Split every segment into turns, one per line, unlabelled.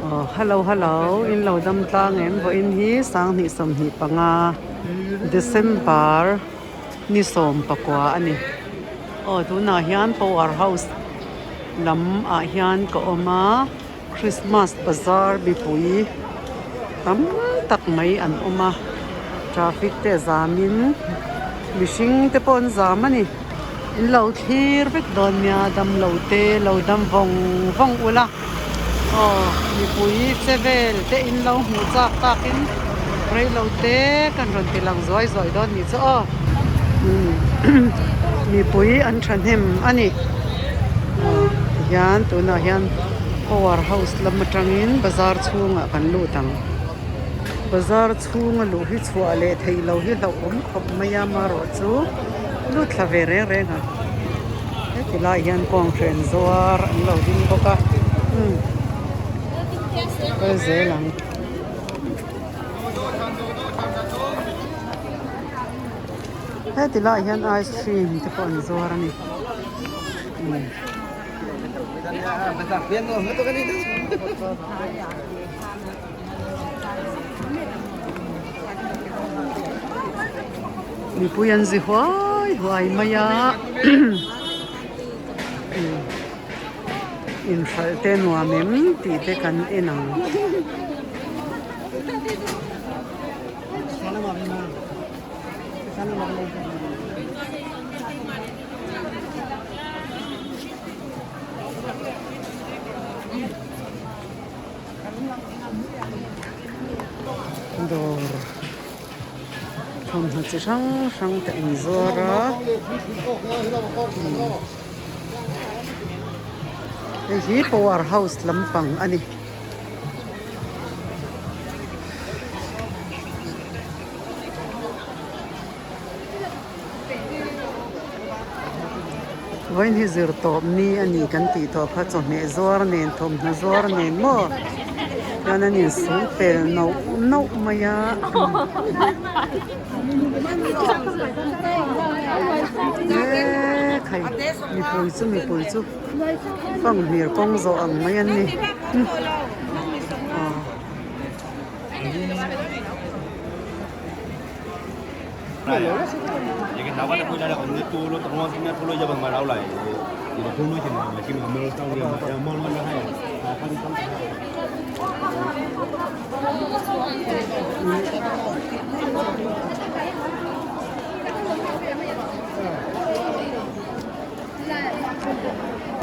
Aw hello hello in lo dam tlang em vawiin hi sanghnih 25 December ni 19 a ni aw tunah hian power house lam ah hian ka awm a Christmas bazar mipui tam tak mai an awm a traffic te a zam in mihring te pawh an zam a ni. In lo thlir vek dawn nia damlo te lo dam vawng vawng ula aw mipui che vel te in lo hmuh chak takin reilo te kan rawn ti lang zuai zuai dawn nih chu aw mipui an thahnem a ni aw tihian tunah hian power house lam atangin bazar chhungah kan lut ang bazar chhunga luh hi chhuah leh theih loh hi hlauhawm khawp mai a marawh chu. Lut thla ve reng reng a heti lai hian kawnghren zuar an lo ding bawk a umm kal zel ang heti lai hian ice cream te pawh an zuar a ni umm. Mipui an zi huai huai mai a inhralh te nuam em tih te kan en ang. Dawr thawmhnaw chi hrang hrang te an zuar a hei hi power house lampang a ni. Vawiin hi zir tawp ni a ni kan tih tawh kha chawhmeh zuar nen thawmhnaw zuar nen maw hian an insul pel nauh nauh mai a eee khai mipui chu mipui chu fanghmir kawng zawh ang mai an ni aw.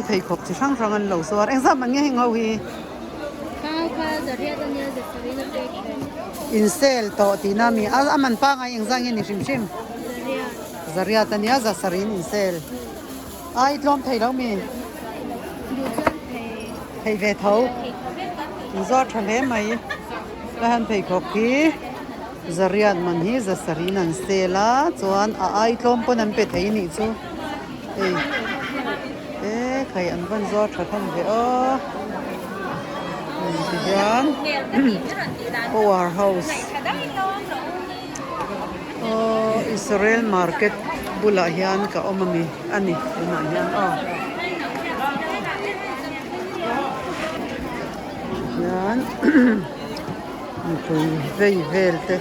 Pheikhawk chi hrang hrang an lo zuar engzah man nge heng ho hi. In sale tawh tihna mi a a man pangai engzah nge ni hrim hrim zariat ania za sarih in in sale a i tlawm thei lo mi thei ve tho in zuar tha hle mai ka han pheikhawk hi zariat man hi za sarih in an sale a chuan a ai tlawm pawn an pe thei nih chu hei e khai an van zuar tha hlawm ve aw. Tihian power house aw Israel market bulah hian ka awm a mi a ni tunah hian aw hian mipui vei vel te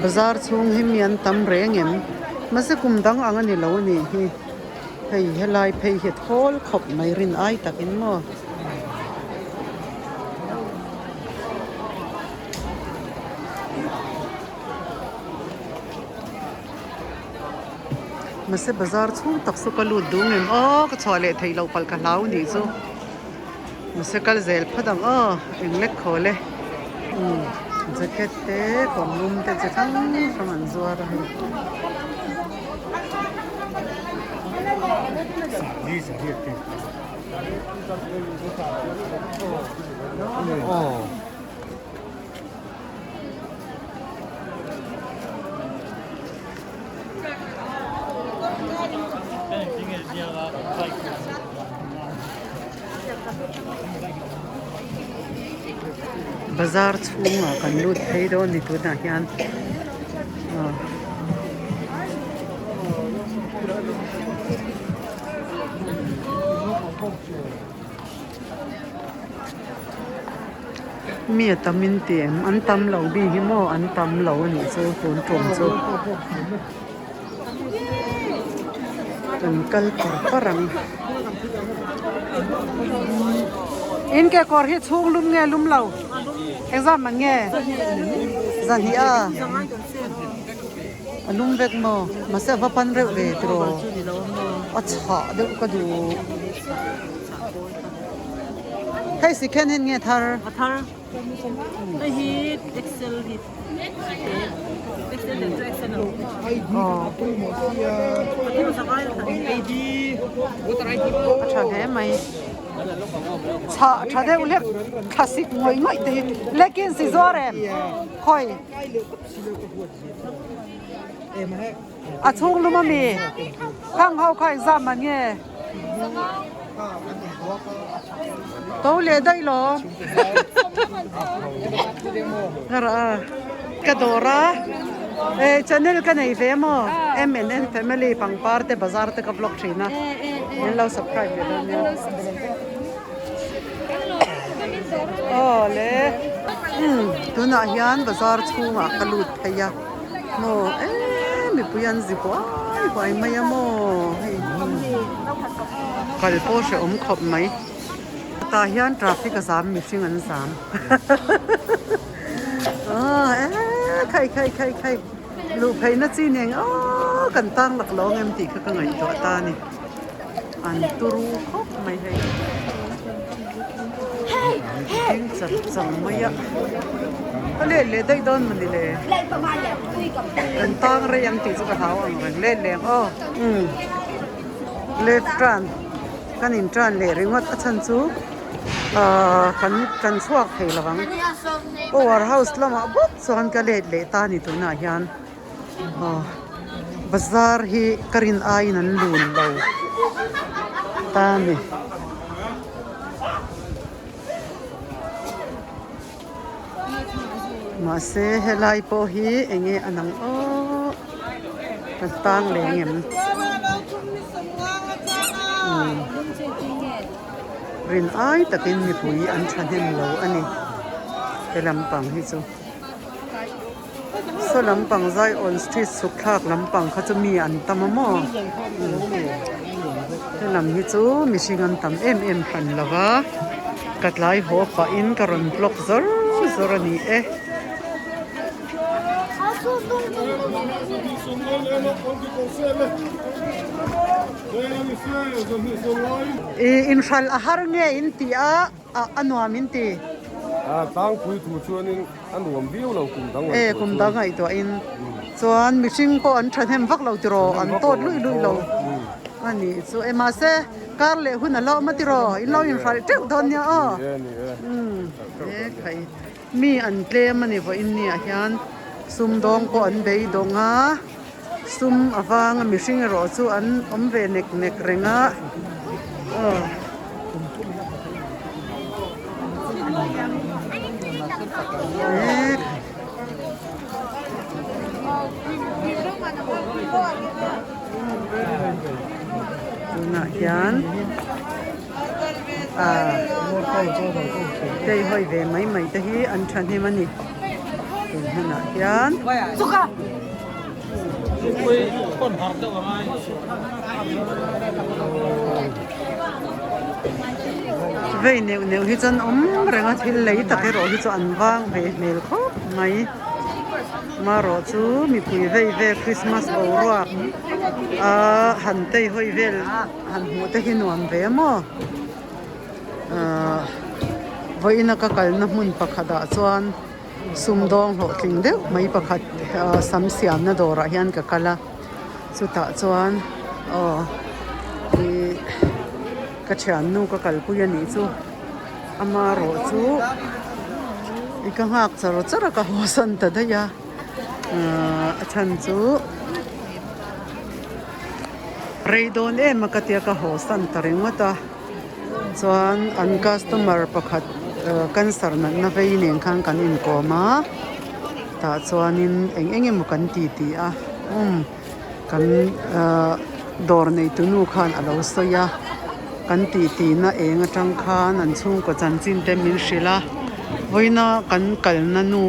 bazar chhung hi mi an tam reng em mahse kum dang ang a ni lo a nih hi. Hei helai phei hi thawl khawp mai rin ai takin maw. Mahse bazar chhung tak chu ka lut duh ngem aw ka chhuah leh theih loh palh ka hlau nih chu. Mahse kal zel phawt ang aw eng lek khawl e. Umm jacket te kawrlum te chi hrang hrang an zuar a hei. Bazar chhungah kan lut phei dawn ni tunah hian aw. Mi a tam in ti em? An tam lo bik hi maw an tam lo a nih chu tun tum chu. Kan kal par par ang. In kekawr hi chhung lum nge lum lo? Exam an nge? Zahnih a. A lum vek maw? Mahse a va pan reuh ve tiraw? A chhah deuh ka duh. Hei second hand nge thar?
A thar. Hei hi Excel hi Excel leh chu Excel a awm.
Aw. A tha hle mai. Chhah tha deuh hlek thlasik ngawih ngawih te hi leggings i zuar em? Khawi? A chhung lum a mi? Khang ho kha exam an nge? To leh daih lo. Ka dawr a, channel ka nei ve maw? MNN family pangpar te bazar te ka vlog thin a, min lo subscribe ve dawn nia. Aw le, tunah hian bazar chhungah ka lut phei a. Maw eee mipui an zi huai huai mai a maw hei kal pawh hrehawm khawp mai tah hian traffic a zam mihring an zam aw eee khai khai khai khai luh pheihna chi nen aw kan tang lak lo ang em tih kha ka ngaihtuah ta a ni an turu khawp mai hei ding char char mai a a let leh daih dawn mawni le kan tang rei ang tih chu ka hlau ang reng let leh ang aw umm left turn kan in turn leh ringawt a chhan chu ahh kan kan chhuak thei lo ang power house lamah bawk chuan ka let leh ta a ni tunah hian. Aw bazar hi ka rin aiin an lun lo ta a ni. Mahse helai pawh hi eng nge a nang aww ka tang leh ang em umm rin ai takin mipui an thahnem lo a ni he lampang hi chu. Saw lampang Zion street chhuk thlak lampang kha chu mi an tam a maw helam hi chu mihring an tam em em hran lo va ka tlai haw pahin ka rawn vlog zawr zawr a ni e. Ih inhralh a har nge in tih a. A nuam in ti.
A tlangpui thu chuanin a nuam viau lo kum dang ngaihtuah
chuan. E kum dang ngaihtuahin chuan mihring pawh an thahnem vak lo tiraw an tawt luih luih lo a nih chu e mahse kar leh hun a lo awm a tiraw in lo inhralh teuh dawn nia aw. E khai mi an tlem a ni vawiin niah hian sumdawng pawh an beidawng a sum avanga mihring erawh chu an awm ve nek nek reng a aw. Tunah hian ah tei hawi ve mai mai te hi an thahnem a ni tun hmunah hian. Vei neuh neuh hi chuan awm reng a thil lei tak erawh hi chu an vang ve hmel khawp mai marawh chu mipui vei vel Christmas boruak a han tei hawi vel han hmuh te hi nuam ve maw ahh vawiin a ka kalna hmun pakhat ah chuan sumdawng hlawhtling deuh mai pakhat ahh sam siamna dawrah hian ka kal a chutah chuan aw ih ka thiannu ka kalpui a nih chu amarawh chu i ka nghak char char a ka haw san ta daih a ahh a chhan chu rei dawn em a ka tia ka haw san ta ringawt a. Chuan an customer pakhat cancer natna vei nen khan kan inkawm a tah chuanin eng eng emaw kan ti ti a umm kan ahh dawr neitu nu khan a lo sawi a kan tih tihna eng atang khan an chhungkaw chanchin te min hrilh a. Vawiina kan kalna nu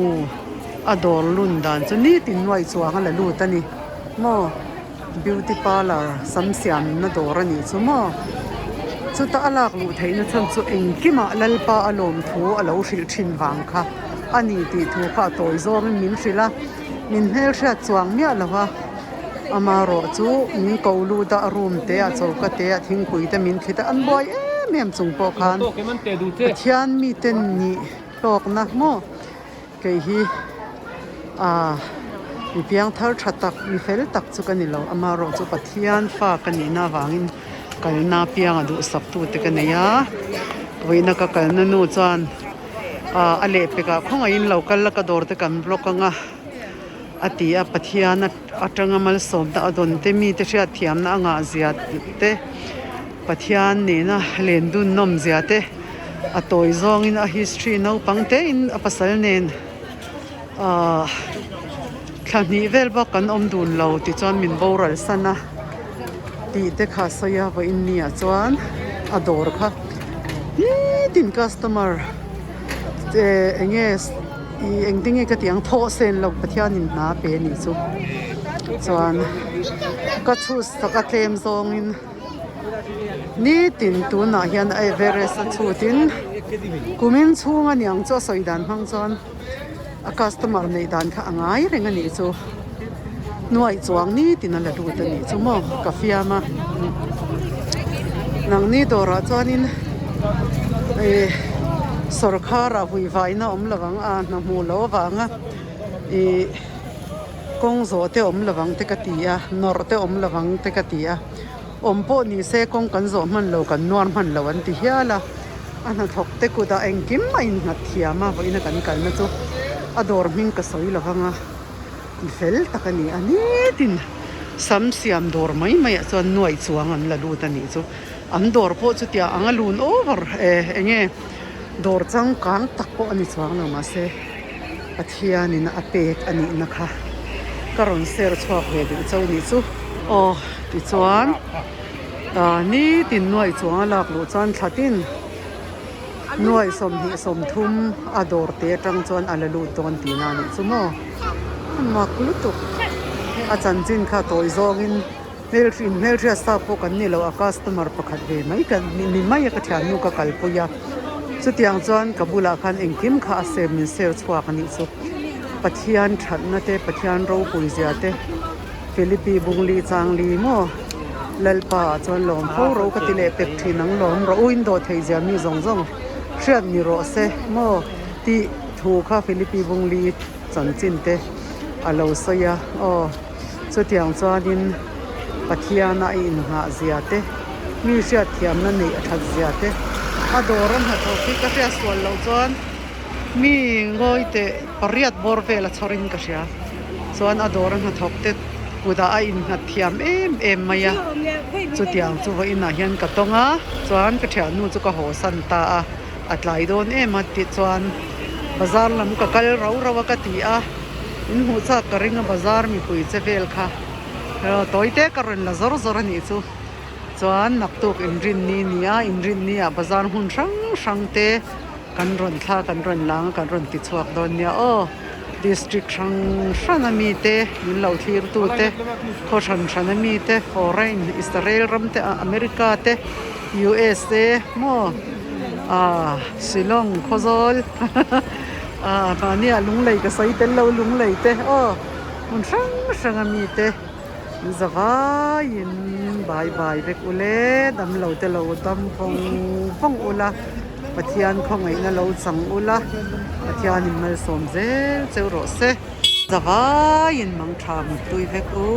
a dawr lun dan chu nitin nuai chuang a la lut a ni maw beauty parlour sam siamna dawr a nih chu maw chuta a lak luh theihna chhan chu engkimah Lalpa a lawm thu a lo hrilh thin vang kha a ni tih thu kha a tawi zawngin min hrilh a min hmelhriat chuang miah lo va amarawh chu min ko lut a a room te ah choka te ah thingpui te min thlit a an buai em em chung pawh khan Pathian mite nih hlawkna maw kei hi ah mi piang thar tha tak mi fel tak chu ka ni lo amarawh chu Pathian fa ka nihna avangin kalna pianga duhsak tute ka nei a vawiina ka kalna nu chuan ah a lehpekah khawngaihin lo kal la ka dawr te kan block anga a ti a Pathian atanga malsawmna a dawn te mite hriatthiamna a ngah zia te Pathian nena len dun nawm zia te a tawi zawngin a history naupang te in a pasal nen ahh thla hnih vel bak kan awm dun lo tichuan min boral san a tih te kha a sawi a vawiin ni ah chuan a dawr kha nitin customer eng nge ih engtin nge ka tih ang thawh sen lo Pathianin hna pe a nih chu chuan ka chhus tak a tlem zawngin nitin tunah hian a Everest a chhutin kumin chhung a niang chu a sawi dan hmang chuan a customer neih dan kha a ngai reng a nih chu nuaih chuang nitin a la lut a nih chu maw ka fiam a nangni dawrah chuanin ih sawrkharah vui vaina awm lo ang a hna hmuh loh avanga ih kawng zawh te awm lo ang te ka ti a nawrh te awm lo ang te ka ti a awm pawh ni se kawng kan zawh hman lo kan nuar hman lo an ti hial a a hnathawk te kutah engkim a innghat thiam a vawiina kan kalna chu a dawr hming ka sawi lo vang a mi fel tak a ni a nitin sam siam dawr mai mai ah chuan nuaih chuang an la lut a nih chu an dawr pawh chutia ang a lun over e eng nge dawr changkang tak pawh a ni chuang lo mahse Pathianin a pek a nihna kha ka rawn ser chhuak ve duh chauh nih chu aw tichuan ah nitin nuaih chuang a lak luh chuan thlatin nuaih 20 30 a dawr te atang chuan a la lut dawn tihna a nih chu maw a mak lutuk a chanchin kha tawi zawngin hmelhriat hmelhriat sa pawh kan ni lo a customer pakhat ve mai ka ni mai a ka thiannu ka kalpui a chutiang chuan ka bulah khan engkim kha a sem min ser chhuak a nih chu Pathian thatna te Pathian ropui zia te Philippi bungli changli maw Lalpa ah chuan lawm fo ro ka ti leh pek thin ang lawm rawh u in dawh theih zia mi zawng zawng hriat ni rawh se maw tih thu kha Philippi bungli chanchin te a lo sawi a aw chutiang chuanin Pathian a inngah zia te mi hriat thiamna neih a that zia te a dawr a hnathawk hi ka hriat sual loh chuan mi ngawi teh pariat bawr vel a chhawrin ka hria chuan a dawr a hnathawk te kutah a innghat thiam em em mai a chutiang chu vawiinah hian ka tawng a chuan ka thiannu chu ka haw san ta a a tlai dawn em a tichuan bazar lam ka kal rau rau a ka ti a in hmuh chak ka ring a bazar mipui che vel kha tawi te ka rawn la zawr zawr a nih chu chuan naktuk inrinni ni a inrinni ah bazar hmun hrang hrang te kan rawn thla kan rawn lang a kan rawn ti chhuak dawn nia aw district hrang hrang a mi te min lo thlir tu te khaw hran hran a mi te foreign Israel ram te America te U_S_A maw ah Shillong Khawzawl ah mahni ah lunglei ka sawi tel lo lunglei te aw hmun hrang hrang a mi te zavaiin bye bye vek ule damlo te lo dam vawng vawng ula Pathian khawngaihna lo chang ula Pathianin malsawm zel cheu rawh se. Zavaiin mangtha muttui vek u.